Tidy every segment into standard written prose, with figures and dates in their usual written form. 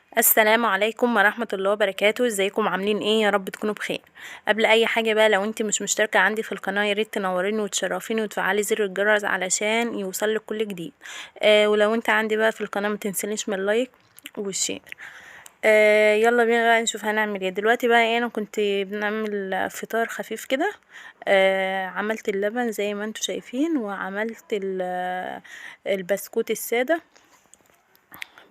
السلام عليكم ورحمة الله وبركاته. ازيكم عاملين ايه؟ يا رب تكونوا بخير. قبل اي حاجة بقى، لو انت مش مشتركة عندي في القناة يا ريت تنوريني وتشرفيني وتفعلي زر الجرس علشان يوصلك كل جديد. ولو انت عندي بقى في القناة ما تنسينيش من ال like وال share. يلا بينا بقى نشوف هنعمل ايه دلوقتي. بقى ايه، انا كنت بنعمل فطار خفيف كده. عملت اللبن زي ما انتم شايفين، وعملت البسكوت السادة،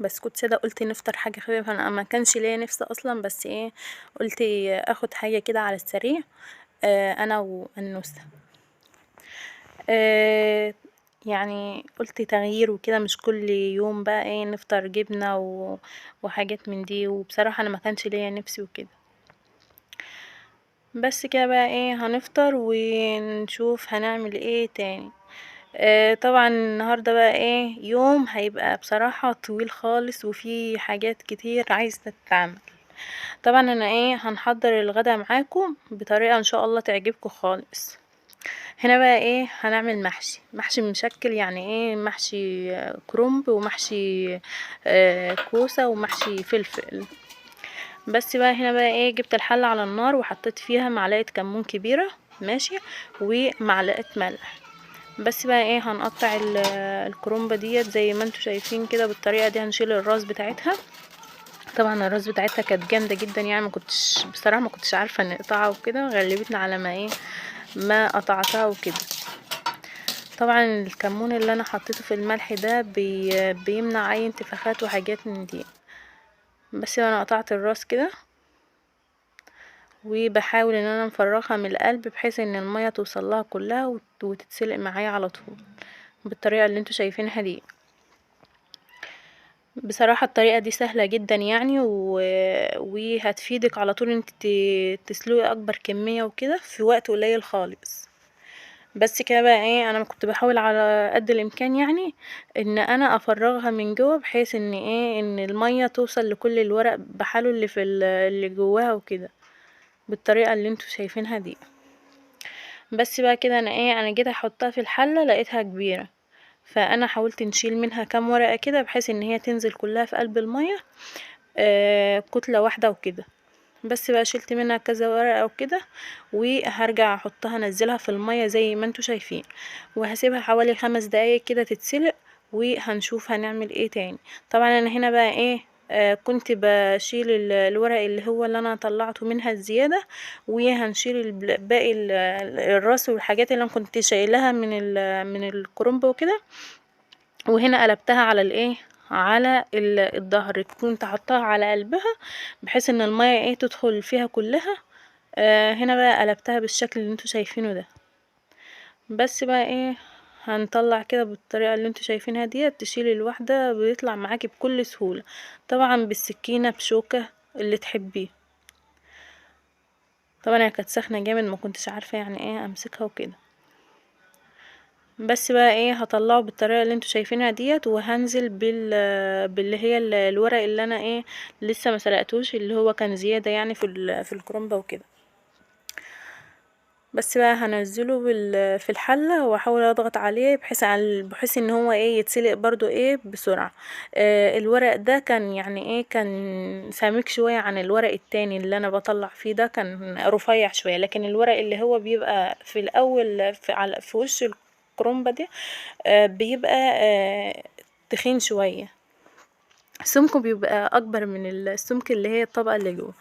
بسكوت ساده. قلت نفطر حاجة خفيفة، انا ما كانش ليا نفس اصلا، بس ايه قلت اخد حاجة كده على السريع. انا وانوسه، يعني قلت تغيير وكده، مش كل يوم بقى ايه نفطر جبنه وحاجات من دي. وبصراحة انا ما كانش ليا نفسي وكده. بس كده بقى ايه هنفطر ونشوف هنعمل ايه تاني. طبعا النهارده بقى ايه يوم هيبقى بصراحة طويل خالص، وفي حاجات كتير عايزة تتعمل. طبعا انا ايه هنحضر الغدا معاكم بطريقة ان شاء الله تعجبكم خالص. هنا بقى ايه هنعمل محشي، محشي مشكل، يعني ايه محشي كرنب ومحشي كوسة ومحشي فلفل. بس بقى هنا بقى ايه جبت الحلة على النار وحطيت فيها معلقة كمون كبيرة ماشي، ومعلقة ملح. بس بقى ايه هنقطع الكرنبة ديت زي ما انتم شايفين كده بالطريقة دي. هنشيل الراس بتاعتها. طبعا الراس بتاعتها كانت جامدة جدا، يعني ما كنتش بصراحة ما كنتش عارفة نقطعها وكده، غلبتنا على ما ايه ما قطعتها وكده. طبعا الكمون اللي انا حطيته في الملح ده بيمنع اي انتفاخات وحاجات من دي. بس انا قطعت الراس كده، وبحاول ان انا مفرغها من القلب بحيث ان المية توصل لها كلها وتتسلق معايا على طول بالطريقة اللي انتوا شايفينها دي. بصراحة الطريقة دي سهلة جدا يعني، وهتفيدك على طول انت تسلقي اكبر كمية وكده في وقت قليل خالص. بس كده بقى ايه انا كنت بحاول على قد الامكان يعني ان انا افرغها من جوه، بحيث ان ايه ان المية توصل لكل الورق بحاله اللي في اللي جواها وكده بالطريقة اللي انتوا شايفينها دي. بس بقى كده انا ايه انا جيت احطها في الحلة لقيتها كبيرة، فانا حاولت نشيل منها كام ورقة كده بحيث ان هي تنزل كلها في قلب المية، كتلة واحدة وكده. بس بقى شلت منها كذا ورقة وكده، وهرجع احطها انزلها في المية زي ما انتوا شايفين، وهسيبها حوالي 5 دقايق كده تتسلق، وهنشوف هنعمل ايه تاني. طبعا انا هنا بقى ايه كنت بشيل الورق اللي هو اللي انا طلعته منها الزيادة، وهنشيل باقي الراس والحاجات اللي انا كنت شايلها من الكرنب وكده. وهنا قلبتها على الايه على الظهر، كنت حطاها على قلبها بحيث ان المية ايه تدخل فيها كلها. هنا بقى قلبتها بالشكل اللي انتوا شايفينه ده. بس بقى ايه هنطلع كده بالطريقة اللي انتوا شايفينها ديت، تشيلي الواحدة بيطلع معاكي بكل سهولة، طبعا بالسكينة بشوكة اللي تحبيه. طبعا هي كانت سخنة جامد، ما كنتش عارفه يعني ايه امسكها وكده. بس بقى ايه هطلعه بالطريقة اللي انتوا شايفينها ديت، وهنزل باللي هي الورق اللي انا ايه لسه ما سلقتوش، اللي هو كان زيادة يعني في الكرنبه وكده. بس بقى هنزله في الحلة، واحاول اضغط عليه بحيث ان هو ايه يتسلق برضو ايه بسرعة. الورق ده كان يعني ايه كان سميك شوية عن الورق التاني اللي انا بطلع فيه، ده كان رفيع شوية، لكن الورق اللي هو بيبقى في الاول في وش الكرنبه دي، بيبقى تخين شوية، سمكة بيبقى اكبر من السمك اللي هي الطبقة اللي جوه.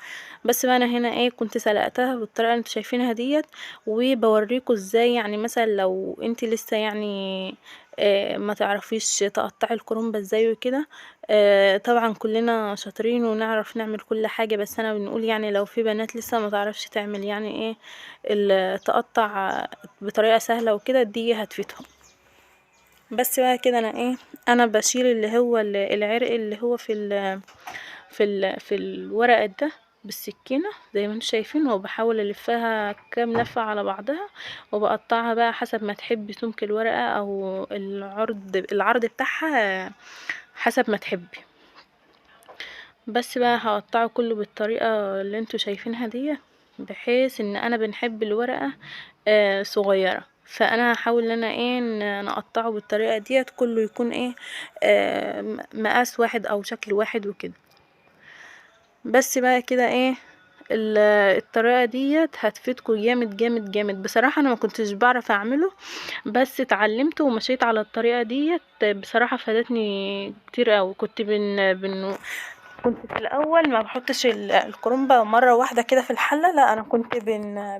بس بقى انا هنا ايه كنت سلقتها بالطريقة اللي انتوا شايفينها ديت، وبوريكم ازاي يعني مثلا لو انت لسه يعني ما تعرفيش تقطعي الكرنبه ازاي وكده. طبعا كلنا شاطرين ونعرف نعمل كل حاجة، بس انا بنقول يعني لو في بنات لسه ما تعرفش تعمل يعني ايه تقطع بطريقة سهلة وكده، دي هتفيدهم. بس بقى كده انا ايه انا بشيل اللي هو العرق اللي هو في الورق ده بالسكينة زي ما انتم شايفين، وبحاول الفها كام لفه على بعضها، وبقطعها بقى حسب ما تحبي سمك الورقة او العرض بتاعها حسب ما تحبي. بس بقى هقطعه كله بالطريقة اللي انتم شايفينها دي، بحيث ان انا بنحب الورقة صغيرة، فانا هحاول ان انا ايه نقطعه بالطريقة ديت كله يكون ايه مقاس واحد او شكل واحد وكده. بس بقى كده ايه الطريقة ديت هتفيدكم جامد جامد جامد. بصراحة انا ما كنتش بعرف اعمله، بس اتعلمته ومشيت على الطريقة ديت، بصراحة فادتني كتير قوي. كنت في الاول ما بحطش الكرنبه مرة واحدة كده في الحلة، لا انا كنت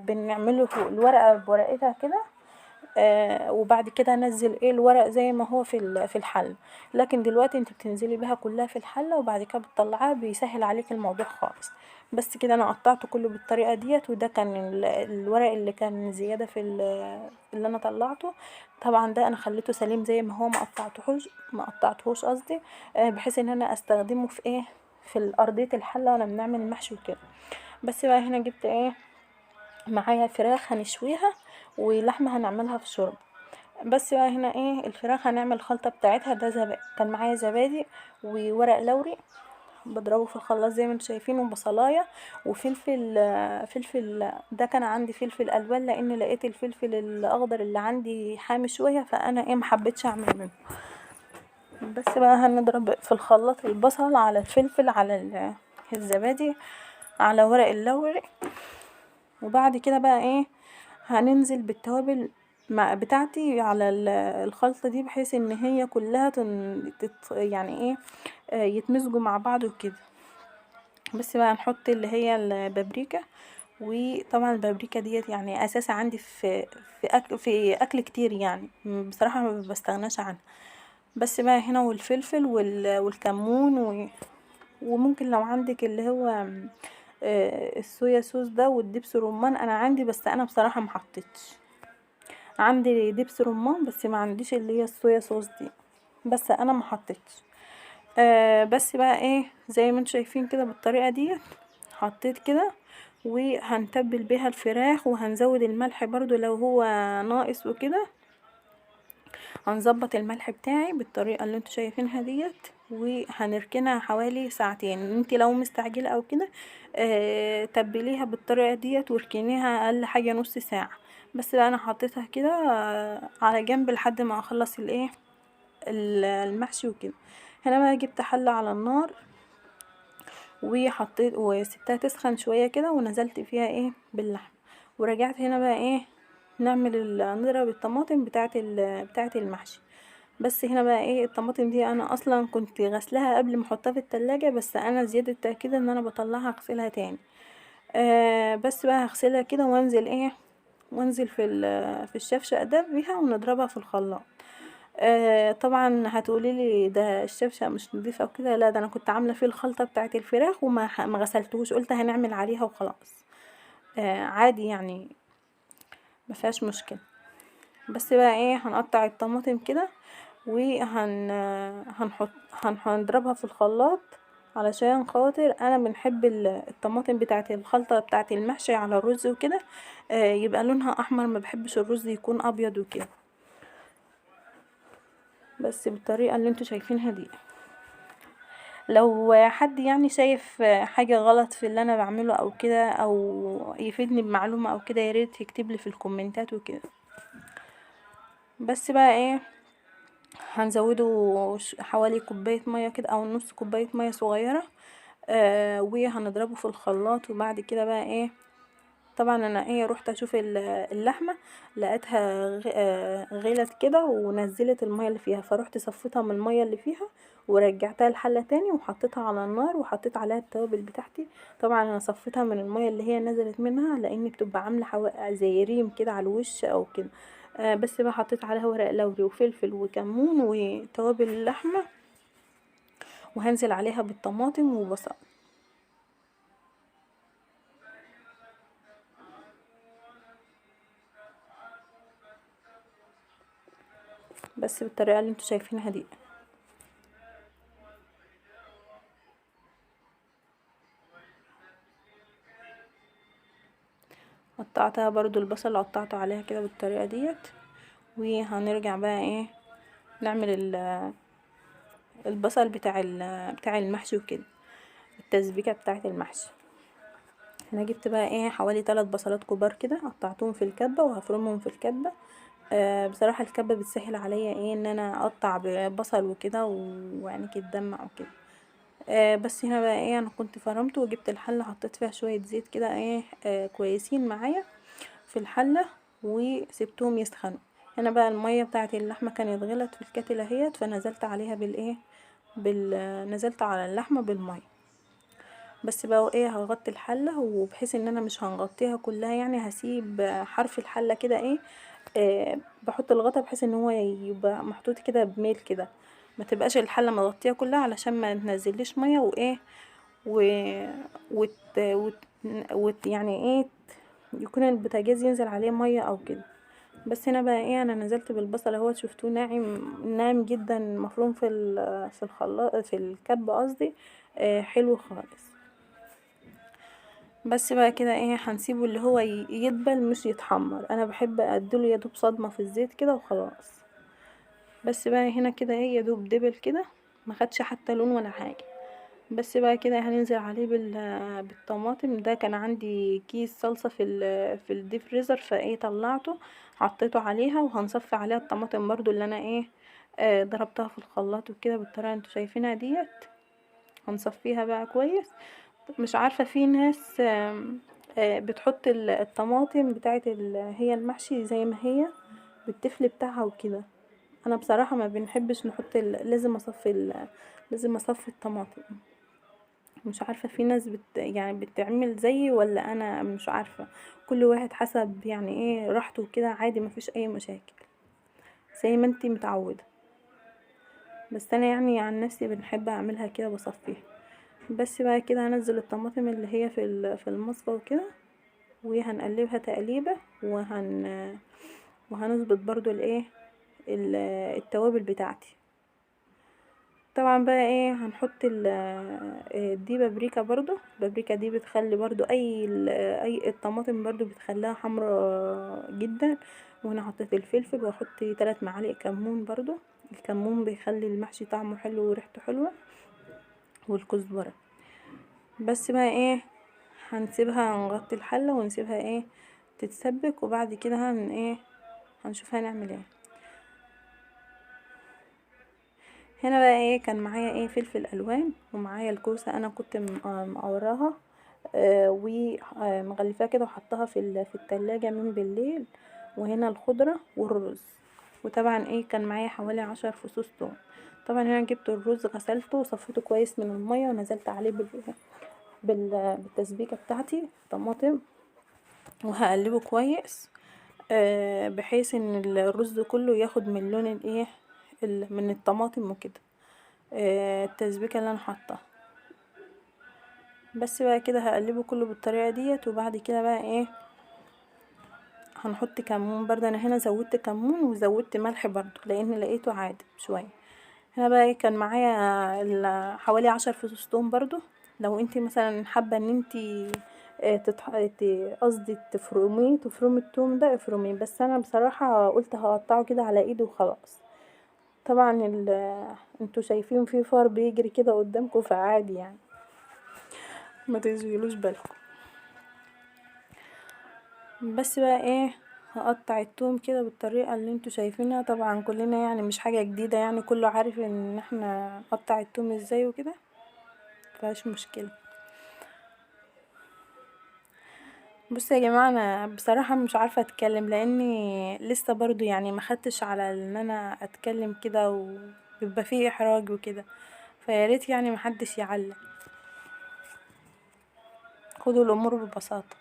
بنعمله فوق الورقة بورقتها كده، وبعد كده انزل ايه الورق زي ما هو في الحلة. لكن دلوقتي انت بتنزلي بيها كلها في الحلة، وبعد كده بتطلعيها، بيسهل عليك الموضوع خالص. بس كده انا قطعته كله بالطريقة ديت، وده كان الورق اللي كان زيادة في اللي انا طلعته. طبعا ده انا خليته سليم زي ما هو، ما قطعتهوش قصدي، بحيث ان انا استخدمه في ايه، في ارضية الحلة وانا بنعمل المحشي وكده. بس بقى هنا جبت ايه معايا فراخ هنشويها ولحمه هنعملها في شوربة. بس بقى هنا ايه الفراخ هنعمل الخلطة بتاعتها. ده كان معايا زبادي وورق لوري بضربه في الخلاط زي ما انتم شايفين، وبصلايه وفلفل، فلفل ده كان عندي فلفل الوان، لان لقيت الفلفل الاخضر اللي عندي حامي شوية، فانا ايه ما حبيتش اعمل منه. بس بقى هنضرب في الخلاط البصل على الفلفل على الزبادي على ورق اللوري، وبعد كده بقى ايه هننزل بالتوابل بتاعتي على الخلطة دي، بحيث ان هي كلها يعني ايه، يتمزجوا مع بعض وكده. بس بقى هنحط اللي هي البابريكا، وطبعا البابريكا ديت يعني اساسا عندي في اكل كتير، يعني بصراحة ما بستغناش عنها. بس بقى هنا والفلفل والكمون وممكن لو عندك اللي هو، الصويا صوص ده والدبس رمان، انا عندي، بس انا بصراحة ما حطيتش. عندي دبس رمان بس ما عنديش اللي هي الصويا صوص دي، بس انا ما حطيتش. بس بقى ايه زي ما انتم شايفين كده بالطريقة دي حطيت كده، وهنتبل بيها الفراخ، وهنزود الملح برضو لو هو ناقص وكده، هنظبط الملح بتاعي بالطريقة اللي انتوا شايفينها ديت، وهنركنها حوالي ساعتين. انت لو مستعجلة او كده، تبليها بالطريقة ديت واركنيها اقل حاجة نص ساعة. بس بقى انا حطيتها كده، على جنب لحد ما اخلص المحشي وكده. هنا بقى جبت حله على النار وحطيت وسبتها تسخن شوية كده، ونزلت فيها ايه باللحم، ورجعت هنا بقى ايه نعمل نضرب الطماطم بتاعه المحشي. بس هنا بقى ايه الطماطم دي انا اصلا كنت غسلها قبل ما احطها في التلاجة، بس انا زيادة تأكيد ان انا بطلعها اغسلها تاني. بس بقى هغسلها كده وانزل ايه، وانزل في الشفشق ده بيها، ونضربها في الخلاط. طبعا هتقولي لي ده الشفشق مش نضيف او كده، لا ده انا كنت عامله فيه الخلطة بتاعه الفراخ وما ما غسلتهوش، قلت هنعمل عليها وخلاص. عادي يعني ما فيهاش مشكلة. بس بقى ايه هنقطع الطماطم كده هنضربها في الخلاط، علشان خاطر انا بنحب الطماطم بتاعه الخلطة بتاعه المحشي على الرز وكده، يبقى لونها احمر، ما بحبش الرز يكون ابيض وكده. بس بالطريقة اللي انتوا شايفينها دي. لو حد شايف حاجة غلط في اللي انا بعمله او كده، او يفيدني بمعلومة او كده، يا ريت يكتب لي في الكومنتات وكده. بس بقى ايه هنزوده حوالي كوباية مية كده او نص كوباية مية صغيرة، وهنضربه في الخلاط. وبعد كده بقى ايه طبعا انا ايه روحت اشوف اللحمة، لقيتها غلت كده ونزلت المية اللي فيها، فروحت صفيتها من المية اللي فيها ورجعتها الحلة تاني وحطيتها على النار وحطيت عليها التوابل بتاعتي. طبعا انا صفيتها من المية اللي هي نزلت منها، لان بتبقى عاملة زي ريم كده على الوش او كده. بس بقى حطيت عليها ورق لوري وفلفل وكمون وتوابل اللحمة، وهنزل عليها بالطماطم وبصل. بس بالطريقة اللي انتوا شايفينها دي. قطعتها برضو البصل قطعته عليها كده بالطريقة ديت. وهنرجع بقى ايه نعمل البصل بتاع المحشي وكده، التسبيكة بتاعة المحشي. انا جبت بقى ايه حوالي 3 بصلات كبار كده، قطعتهم في الكبة وهفرمهم في الكبة. بصراحة الكبة بتسهل عليا ايه ان انا اقطع بصل وكده وعينيك تدمع وكده. بس هنا بقى ايه، انا كنت فرمته وجبت الحلة حطيت فيها شوية زيت كده ايه كويسين معايا في الحلة، وسبتهم يسخنوا. هنا بقى المية بتاعه اللحمة كانت غلت في الكتلة اهيت، فنزلت عليها بالايه نزلت على اللحمة بالمية. بس بقى ايه، هغطي الحلة، وبحيث ان انا مش هنغطيها كلها يعني، هسيب حرف الحلة كده ايه، بحط الغطا بحيث ان هو يبقى محطوط كده بميل كده، ما تبقاش الحلة مغطيه كلها علشان ما تنزليش مية وايه و... وت... وت... وت... يعني ايه يكون البوتاجاز ينزل عليه مية او كده. بس هنا بقى ايه، انا نزلت بالبصل اهو، شفتوه ناعم ناعم جدا، مفروم في في الخلاط في الكب قصدي، حلو خالص. بس بقى كده ايه، هنسيبه اللي هو يدبل مش يتحمر، انا بحب اديله يا دوب صدمة في الزيت كده وخلاص. بس بقى هنا كده ايه، يا دوب دبل كده، ما خدش حتى لون ولا حاجة. بس بقى كده هننزل عليه بالطماطم. ده كان عندي كيس صلصه في الديب فريزر، فايه طلعته حطيته عليها، وهنصفي عليها الطماطم برضو اللي انا ايه ضربتها في الخلاط وكده بالطريقة اللي انتوا شايفينها ديت. هنصفيها بقى كويس. مش عارفه في ناس بتحط الطماطم بتاعت هي المحشي زي ما هي بالتفل بتاعها وكده. انا بصراحة ما بنحبش نحط لازم اصفي لازم اصفي الطماطم. مش عارفه في ناس يعني بتعمل زيي ولا انا مش عارفه، كل واحد حسب يعني ايه راحته كده، عادي مفيش اي مشاكل زي ما انتي متعوده. بس انا يعني عن نفسي بنحب اعملها كده بصفيها. بس بقى كده هنزل الطماطم اللي هي في المصفى وكده، وهنقلبها تقليبه، وهنظبط برضو الايه التوابل بتاعتي. طبعا بقى ايه هنحط دي بابريكا برضو، البابريكا دي بتخلي برضو اي الطماطم برضو بتخليها حمرا جدا. وهنا حطيت الفلفل، واحط 3 معالق كمون برضو، الكمون بيخلي المحشي طعمه حلو وريحته حلوة، والكزبره. بس بقى ايه هنسيبها، نغطي الحلة ونسيبها ايه تتسبك، وبعد كده هن ايه هنشوف هنعمل ايه. هنا بقى ايه كان معايا ايه فلفل الوان، ومعايا الكوسه انا كنت مقوراها ومغلفاها كده وحطها في التلاجة من بالليل. وهنا الخضرة والرز، وطبعا ايه كان معايا حوالي 10 فصوص توم. طبعا هنا جبت الرز غسلته وصفيته كويس من المية، ونزلت عليه بالتسبيكه بتاعتي طماطم، وهقلبه كويس بحيث ان الرز كله ياخد من لون الايه من الطماطم وكده، التسبيكه اللي انا حاطاها. بس بقى كده هقلبه كله بالطريقة ديت. وبعد كده بقى ايه هنحط كمون برده، انا هنا زودت كمون وزودت ملح برده لان لقيته عادي شوية. هنا بقى إيه كان معايا حوالي 10 فصوص توم برده. لو انتي مثلا حابة ان انتي قصدي تفرمي التوم ده افرميه، بس انا بصراحة قلت هقطعه كده على ايدي وخلاص. طبعا انتوا شايفين في فار بيجري كده قدامكم، فعادي يعني ما تشغلوش بالكم. بس بقى ايه هقطع التوم كده بالطريقة اللي انتوا شايفينها. طبعا كلنا يعني مش حاجة جديدة، يعني كله عارف ان احنا نقطع التوم ازاي وكده، مفيهاش مشكلة. بصوا يا جماعة انا بصراحة مش عارفه اتكلم لاني لسه برضو يعني ما خدتش على ان انا اتكلم كده، وبيبقى فيه احراج وكده، فياريت يعني محدش يعلق، خدوا الامور ببساطة.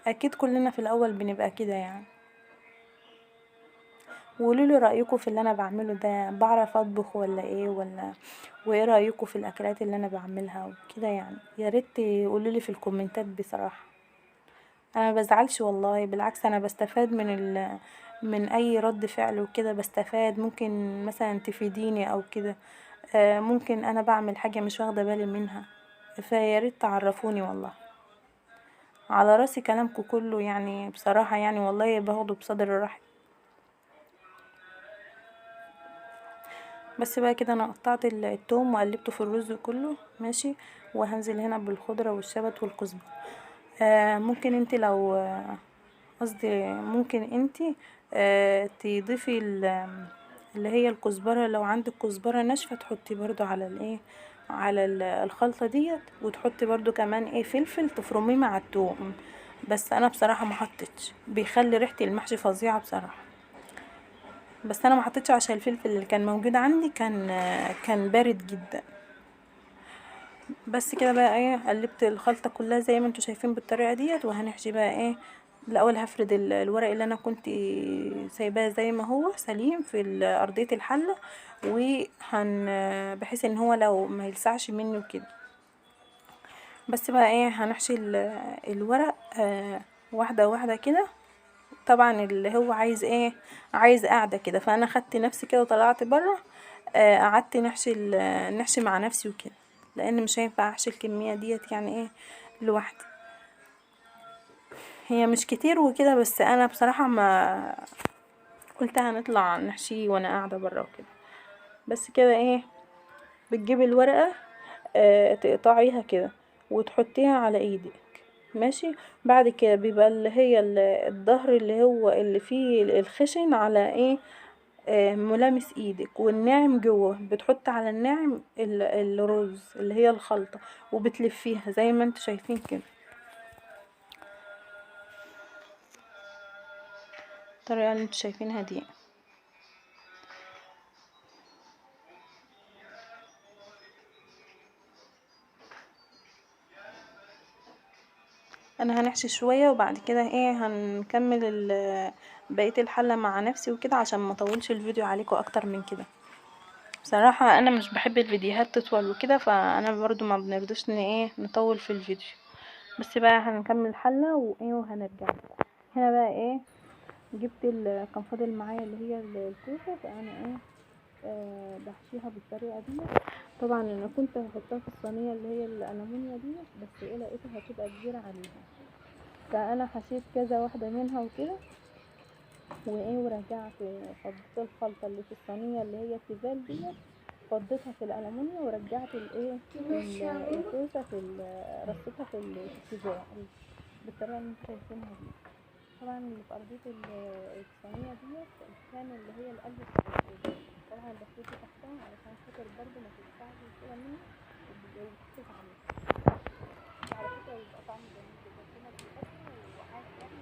اكيد كلنا في الاول بنبقى كده يعني. وقولوا لي رايكم في اللي انا بعمله ده، بعرف اطبخ ولا ايه، ولا وايه رايكم في الاكلات اللي انا بعملها وكده يعني. يا ريت تقولوا لي في الكومنتات بصراحة، انا ما بزعلش والله، بالعكس انا بستفاد من اي رد فعل وكده، بستفاد. ممكن مثلا تفيديني او كده، ممكن انا بعمل حاجة مش واخده بالي منها، فيا ريت تعرفوني والله. على راسي كلامكم كله يعني بصراحة، يعني والله باخده بصدر رحب. بس بقى كده انا قطعت التوم وقلبته في الرز كله ماشي. وهنزل هنا بالخضره والشبت والكزبره. ممكن انت لو قصدي ممكن انت تضيفي اللي هي الكزبره، لو عندك كزبره ناشفة تحطي برضو على الايه على الخلطة ديت، وتحطي برضو كمان ايه فلفل تفرميه مع التوم، بس انا بصراحة ما حطيتش، بيخلي ريحه المحشي فظيعة بصراحة، بس انا ما حطيتش عشان الفلفل اللي كان موجود عندي كان بارد جدا. بس كده بقى ايه قلبت الخلطة كلها زي ما انتوا شايفين بالطريقة ديت. وهنحشي بقى ايه الاول، هفرد الورق اللي انا كنت سايباه زي ما هو سليم في ارضية الحلة، وهن بحيث ان هو لو ما يلسعش منه كده. بس بقى ايه هنحشي الورق واحدة واحدة كده. طبعا اللي هو عايز ايه عايز قاعدة كده، فانا خدت نفسي كده وطلعت بره، قعدت نحشي مع نفسي وكده، لان مش هينفع احشي الكمية ديت يعني ايه لوحدي، هي مش كتير وكده، بس انا بصراحة ما قلت هنطلع نحشيه وانا قاعدة بره وكده. بس كده ايه بتجيبي الورقة تقطعيها كده وتحطيها على ايدك ماشي. بعد كده بيبقى اللي هي الظهر اللي هو اللي فيه الخشن على ايه ملامس ايدك، والناعم جوه، بتحط على الناعم الرز اللي هي الخلطة، وبتلفيها زي ما انتوا شايفين كده الطريقة اللي انتوا شايفينها دي. انا هنحشي شوية وبعد كده ايه هنكمل بقية الحلة مع نفسي وكده، عشان ما اطولش الفيديو عليكم اكتر من كده. بصراحة انا مش بحب الفيديوهات تطول وكده، فانا برضو ما بنرضيش ان ايه نطول في الفيديو. بس بقى هنكمل الحلة وايه وهنرجع لكم. هنا بقى ايه جبت كان فاضل معايا اللي هي الكوسه، فانا ايه بحشيها بالطريقة دي. طبعا انا كنت هحطها في الصينية اللي هي الالومنيا دي، بس ايه لقيتها هتبقى كبيرة عليها، فانا حشيت كذا واحدة منها وكده وايه، ورجعت فضيت الخلطة اللي في الصينية اللي هي التيفال دي، فضيتها في الالومنيا، ورجعت الايه الكوسه في رصيتها في التيفال بالطريقة اللي انتوا شايفينها دي. طبعا اللي في ارضية الصينية ديت كان اللي هي القلب بتاع الكوسه، طبعا بفرده تحتها علشان خاطر برده ما تلسعش كده مني وتحافظ عليها. على فكرة بيبقى طعمه جميل جدا، في ناس بتحبه وعادي يعني.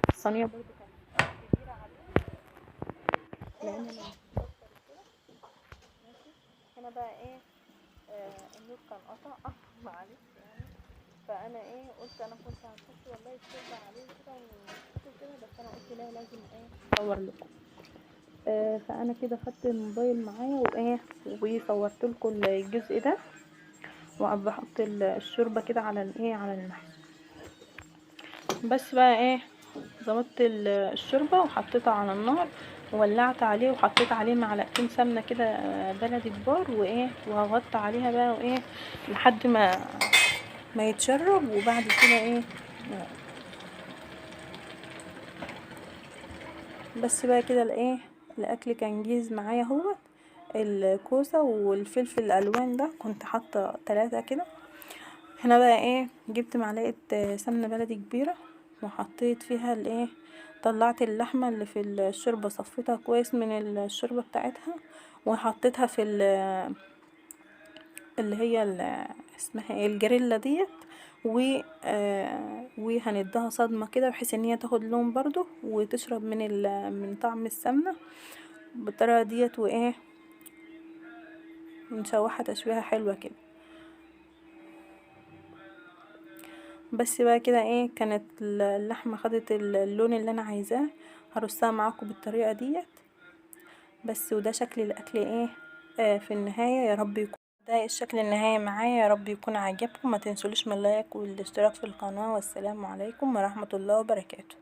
الصينية برده كانت كبيرة عليها لان انا بكتر كده ماشي. هنا بقى ايه النور كان قطع معلش يعني، فانا ايه قلت انا كنت هنحط والله الشوربة عليه كده وكده، بس انا قلت لا لازم ايه اصور لكم. فانا كده خدت الموبايل معايا وايه وصورت لكم الجزء ده، وبحط الشوربة كده على الايه على المحشي. بس بقى ايه ظبطت الشوربة وحطيتها على النار وولعت عليه، وحطيت عليه معلقتين سمنه كده بلدي كبار، وايه وهغطي عليها بقى وايه لحد ما يتشرب. وبعد كده ايه بس بقى كده الايه الاكل كان جاهز معايا اهوت. الكوسه والفلفل الالوان ده كنت حاطه 3 كده. هنا بقى ايه جبت معلقه سمنه بلدي كبيرة وحطيت فيها الايه، طلعت اللحمة اللي في الشوربة صفيتها كويس من الشوربة بتاعتها، وحطيتها في اللي هي اسمها ايه الجريلا ديت، وهنديها صدمة كده بحيث ان هي تاخد لون برضو وتشرب من طعم السمنة بالطريقة ديت، وايه نشوحها تشويحه حلوة كده. بس بقى كده ايه كانت اللحمة خدت اللون اللي انا عايزاه. هرصها معاكم بالطريقة ديت بس. وده شكل الاكل ايه في النهاية. يا رب يكون ده الشكل النهائي معايا، يا رب يكون عجبكم. ما تنسوليش من اللايك والاشتراك في القناة، والسلام عليكم ورحمة الله وبركاته.